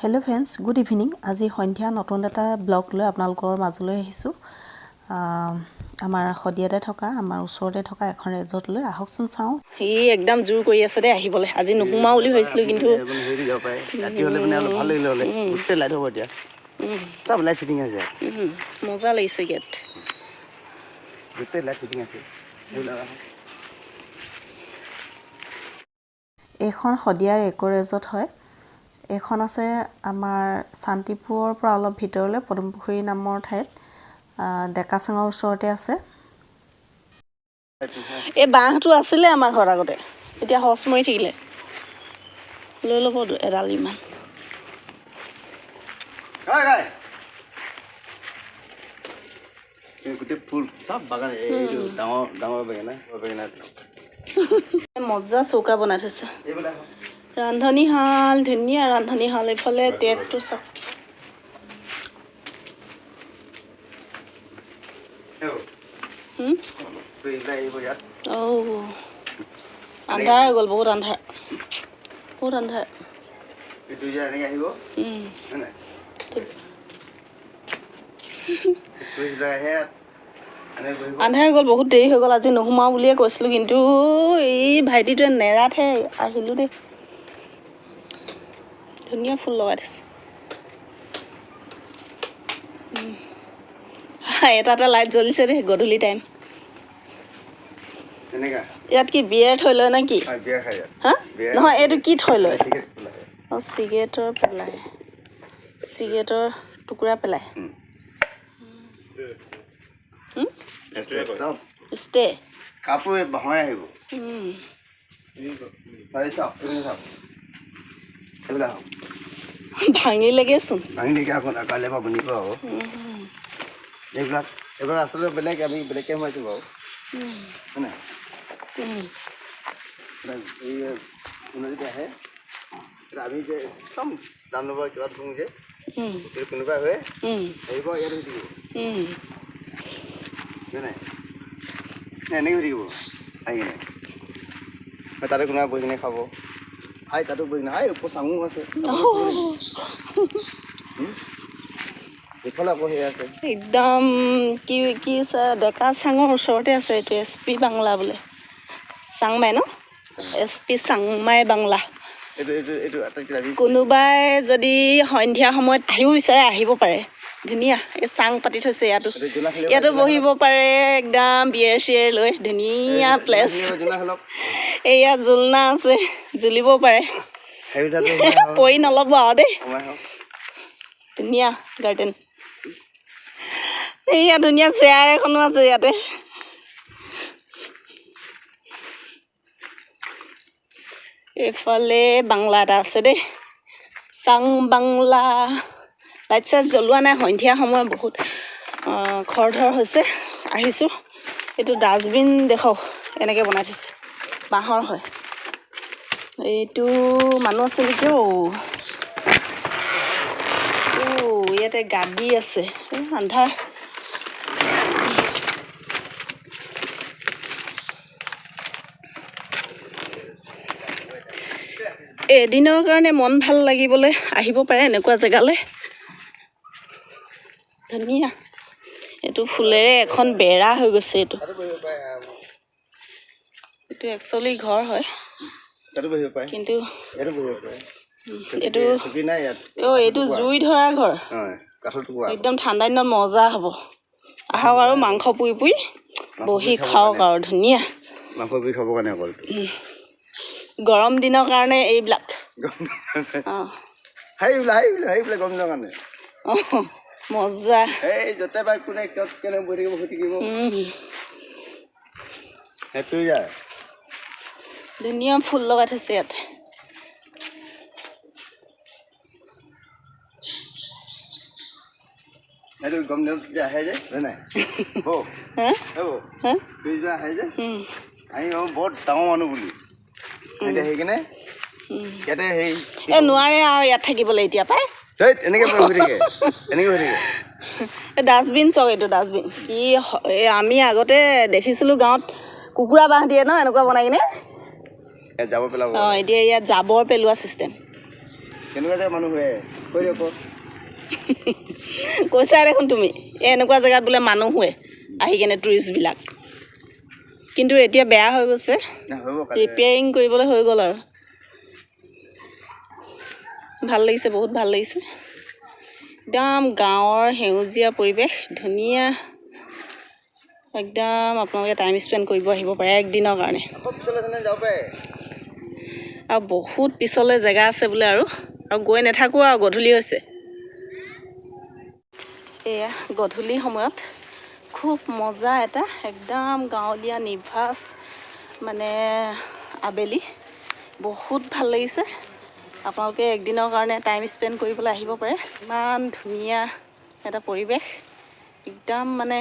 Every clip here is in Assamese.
Hello' friends, good evening. আজি সন্ধিয়া নতুন এটা ব্লগ লৈ আপোনালোকৰ মাজলৈ আহিছোঁ। আমাৰ শদিয়াতে থকা, আমাৰ ওচৰতে থকা এখন ৰেজৰ্টলৈ আহকচোন চাওঁ। সি একদম জোৰ কৰি আছে দেই আহিবলৈ। আজি নোসোমাওঁ বুলি ভাবিছিলোঁ, কিন্তু হেৰি যাব পাৰে। ৰাতি হ'লে মানে অলপ ভাল লাগিলে হ'লে। গোটেই লাইট হ'ব এতিয়া, চব লাইট ফিটিং আছে। মজা লাগিছে গেট। গোটেই লাইট ফিটিং আছে এইবিলাক। এইখন শদিয়াৰ এক' ৰেজৰ্ট হয়। এইখন আছে আমাৰ শান্তিপুৰৰ পৰা অলপ ভিতৰলৈ পদুমপুখুৰী নামৰ ঠাইত, ডেকাচাঙৰ ওচৰতে আছে। এই বাঁহটো আছিলে আমাৰ ঘৰত আগতে, এতিয়া সচ মৰি থাকিলে। লৈ ল'ব এডাল ইমান। এই গোটেই ফুল চব বাগান, এইটো ডাঙৰ ডাঙৰ বেঙেনা, বেঙেনা। মজা চৌকা বনাই থৈছে। এইবিলাক। ৰান্ধনীশাল, ধুনীয়া ৰান্ধনীশাল। এইফালে টেপটো চাওক। এইবিলাক আহিব ইয়াত। অ', আন্ধাৰ হৈ গ'ল, বহুত আন্ধাৰ, বহুত আন্ধাৰ। এইটো যে এনেকৈ আহিব, হয় নাই? ঠিক। টুৰিষ্টবিলাক আহে ইয়াত, এনেকৈ বহিব। আন্ধাৰ হৈ গ'ল, বহুত দেৰি হৈ গ'ল। আজি নোসোমাওঁ বুলিয়ে কৈছিলোঁ, কিন্তু এই ভাইটিটোৱে নেৰাতহে আহিলোঁ দেই। ধুনীয়া ফুল লগাই থৈছে। এটা এটা লাইট জ্বলিছে দেই, গধূলি টাইম। তেনেকা। ইয়াত কি বিয়েৰ থৈ লয় নে কি? হয়, বিয়াৰ খাই ইয়াত। হা? বিয়েৰ। নহয়, এইটো কি থৈ লয়? চিগাৰেট পেলাই। অঁ, চিগাৰেটৰ পেলাই, চিগাৰেটৰ টুকুৰা পেলাই। চব। ষ্টে। কাপোৰ এই বাঁহৰে আহিব। হয়, চাওক, এইবিলাক চাওক, এইবিলাক চাওক। ভাঙিলেগেচোন। ভাঙি নেকি আকৌ? কাইলৈ পৰা বনিব আকৌ এইবিলাক। এইবিলাক আচলতে বেলেগ, আমি বেলেগকৈ সোমাইছোঁ বাৰু, হয় নাই? এই কোনোবা যদি আহে, তেতিয়া আমি যে একদম জানোৱাৰ কিবা ধুওঁ যে, যদি কোনোবা হৈ আহিব, ইয়াত হৈ থাকিব, হয় নাই? এনেকৈ হৈ থাকিব আহি কিনে। বা তাতে কোনোবা বহি কিনে খাব। হাই, তাতো বহি কিনে। হাই, ওপৰ চাঙো আছে। এইফালে আকৌ সেই আছে। একদম কি কি আছে, ডেকা চাঙৰ ওচৰতে আছে এইটো এছ পি বাংলা বোলে, চাংমাই ন, এছ পি চাংমাই বাংলা। এইটো আটাইতকৈ আমি কোনোবাই যদি সন্ধিয়া সময়ত আহিব বিচাৰে, আহিব পাৰে। ধুনীয়া এই চাং পাতি থৈছে ইয়াতো। এইটো জোনা খেলিব। ইয়াতো বহিব পাৰে একদম বিয়েৰ চিয়েৰ লৈ, ধুনীয়া প্লেচ। জোনা খেলক। এয়া জোলনা আছে, জুলিব পাৰে। সেইবিলাকো পৰি নল'ব আৰু দেই। সোমাই হওক। ধুনীয়া গাৰ্ডেন। এইয়া ধুনীয়া চেয়াৰ এখনো আছে ইয়াতে। এইফালে বাংলা এটা আছে দেই, চাং বাংলা। লাইট চাইট জ্বলোৱা নাই, সন্ধিয়া সময় বহুত খৰধৰ হৈছে। আহিছোঁ। এইটো ডাষ্টবিন দেখক, এনেকৈ বনাই থৈছে, বাঁহৰ হয়। এইটো মানুহ আছে নেকি? অ', অ', ইয়াতে গাদী আছে। এই আন্ধাৰ। এদিনৰ কাৰণে মন ভাল লাগিবলৈ আহিব পাৰে এনেকুৱা জেগালৈ, ধুনীয়া। এইটো ফুলেৰে এখন বেৰা হৈ গৈছে। এইটো তাতো বহিব পাৰে আৰামত। এইটো একচুৱেলি ঘৰ হয়। তাতো বহিব পাৰে। কিন্তু ইয়াতো বহিব পাৰে। এইটো চকী নাই ইয়াত। অ', এইটো জুই ধৰা ঘৰ। হয়, কাঠৰ টুকুৰা। একদম ঠাণ্ডা দিনত মজা হ'ব। আহক আৰু মাংস পুৰি পুৰি বহি পুৰি খাব খাওক কাৰণে। আৰু ধুনীয়া। মাংস পুৰি খাবৰ কাৰণে অকল। গৰম দিনৰ কাৰণে এইবিলাক। অঁ। সেইবিলাক সেইবিলাক সেইবিলাক গৰম দিনৰ কাৰণে। অঁ, মজা। এই য'তে পাই কোনে ক'ত কেনে বহি থাকিব, শুই থাকিব। সেইটোৱে যায়। ধুনীয়া ফুল লগাই থৈছে ইয়াত। সেইটো গৰম দিনত যে আহে যে, হয় নাই বৌ? হা? এই বৌ। হা? তুই যে আহে যে, আহি ভাবো বৰ ডাঙৰ মানুহ বুলি। এতিয়া সেইকাৰণে ইয়াতে সেই এই নোৱাৰে আৰু ইয়াত থাকিবলৈ এতিয়া পাই। ধেইত, এনেকৈ হৈ থাকে, এনেকৈ হৈ থাকে। এই ডাষ্টবিন চাওক, এইটো ডাষ্টবিন কি এই আমি আগতে দেখিছিলোঁ গাঁৱত কুকুৰা বাঁহ দিয়ে ন এনেকুৱা বনাই কিনে। ইয়াত জাবৰ পেলাব। অঁ, এতিয়া ইয়াত জাবৰ পেলোৱা ছিষ্টেম। কেনেকুৱা যে মানুহ হয়। কৈছা দেখোন তুমি, এই এনেকুৱা জেগাত বোলে মানুহ শুৱে আহি কেনে টুৰিষ্টবিলাক। কিন্তু এতিয়া বেয়া হৈ গৈছে, ৰিপেয়াৰিং কৰিবলৈ হৈ গ'ল আৰু। ভাল লাগিছে, বহুত ভাল লাগিছে। একদম গাঁৱৰ সেউজীয়া পৰিৱেশ, ধুনীয়া একদম। আপোনালোকে টাইম স্পেণ্ড কৰিব আহিব পাৰে একদিনৰ কাৰণে। আৰু বহুত পিছলৈ জেগা আছে বোলে আৰু, আৰু গৈ নাথাকোঁ আৰু, গধূলি হৈছে। এয়া গধূলি সময়ত খুব মজা এটা একদম গাঁৱলীয়া নিভাঁজ মানে আবেলি, বহুত ভাল লাগিছে। আপোনালোকে একদিনৰ কাৰণে টাইম স্পেণ্ড কৰিবলৈ আহিব পাৰে। ইমান ধুনীয়া এটা পৰিৱেশ, একদম মানে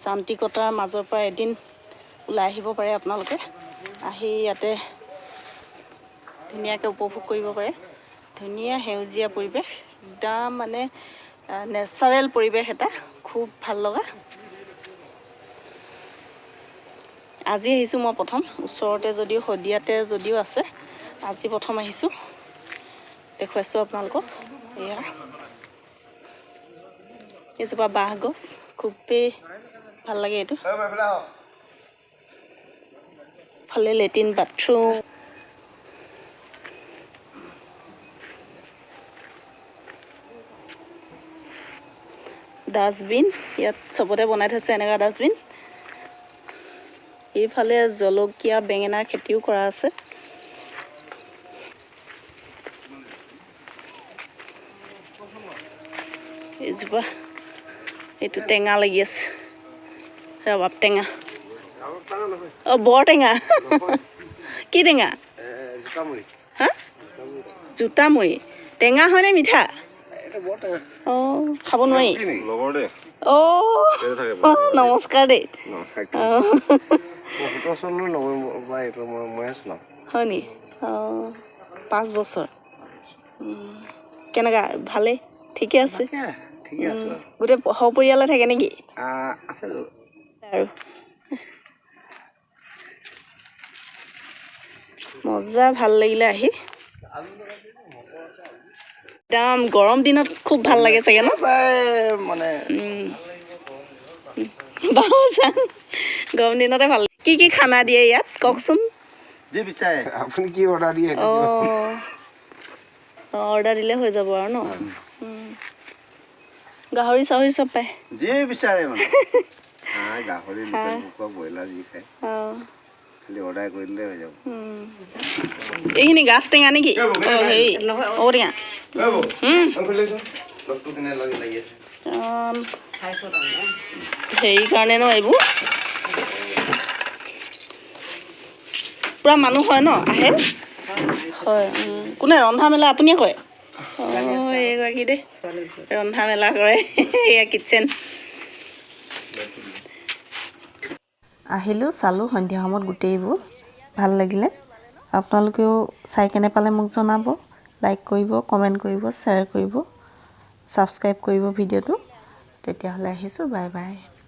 যান্ত্ৰিকতাৰ মাজৰ পৰা এদিন ওলাই আহিব পাৰে আপোনালোকে। আহি ইয়াতে ধুনীয়াকৈ উপভোগ কৰিব পাৰে। ধুনীয়া সেউজীয়া পৰিৱেশ, একদম মানে নেচাৰেল পৰিৱেশ এটা, খুব ভাল লগা। আজি আহিছোঁ মই প্ৰথম, ওচৰতে যদিও শদিয়াতে যদিও আছে, আজি প্ৰথম আহিছোঁ, দেখুৱাইছোঁ আপোনালোকক। এয়া এইজোপা বাঁহ গছ, খুবেই ভাল লাগে এইটো। ফালে লেট্ৰিন বাথৰুম। ডাষ্টবিন ইয়াত চবতে বনাই থৈছে এনেকুৱা ডাষ্টবিন। এইফালে জলকীয়া বেঙেনাৰ খেতিও কৰা আছে। এইজোপা এইটো টেঙা লাগি আছে, ৰবাব টেঙা, অঁ বৰ টেঙা। কি টেঙা? হা, জোতামুৰি টেঙা হয়নে মিঠা? অঁ, খাব নোৱাৰি। অঁ, নমস্কাৰ দেই। হয় নি? অঁ, 5 বছৰ। কেনেকুৱা? ভালেই, ঠিকে আছে। গোটেই সপৰিয়ালে থাকে নেকি? আৰু মজা, ভাল লাগিলে আহি। একদম গৰম দিনত খুব ভাল লাগে চাগে ন? মানে গৰম দিনতে ভাল। কি কি খানা দিয়ে ইয়াত কওকচোন? অঁ, অৰ্ডাৰ দিলে হৈ যাব আৰু ন? গাহৰি চাহৰি চব পায়? এইখিনি গাছ টেঙা নেকি? অঁ, হেৰি ঔটেঙা। হেৰি কাৰণে ন এইবোৰ পূৰা মানুহ হয় ন আহে? হয়। কোনে ৰন্ধা মেলা আপুনিয়ে কৰে? অঁ, এইগৰাকী দেই ৰন্ধা মেলা কৰে। এয়া কিটচেন। আহিলোঁ, চালোঁ সন্ধিয়া সময়ত গোটেইবোৰ, ভাল লাগিলে। আপোনালোকেও চাই কেনে পালে মোক জনাব, লাইক কৰিব, কমেণ্ট কৰিব, শ্বেয়াৰ কৰিব, ছাবস্ক্ৰাইব কৰিব ভিডিঅ'টো। তেতিয়াহ'লে আহিছোঁ, বাই বাই।